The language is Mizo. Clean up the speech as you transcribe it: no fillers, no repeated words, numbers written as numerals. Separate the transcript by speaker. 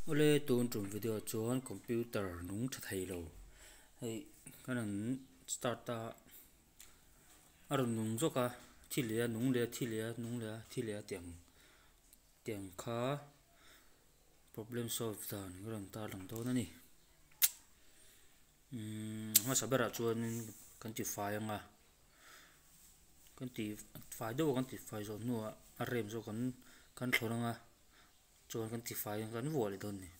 Speaker 1: Awle tun tum video ah chuan computer nung tha thei lo hei kan han start a a rawn nung zawk a thi leh a nung leh a thi leh a nung leh a thi leh a tiang tiang kha problem solve dan ka rawn tarlang dawn a ni umm hmasa berah chuanin kan ti fai ang a kan ti fai deuh a kan ti fai zawh hnuah a rem zawk kan kan thlawn ang a. Chuan kan tifai ang kan vuah leh dawn a ni.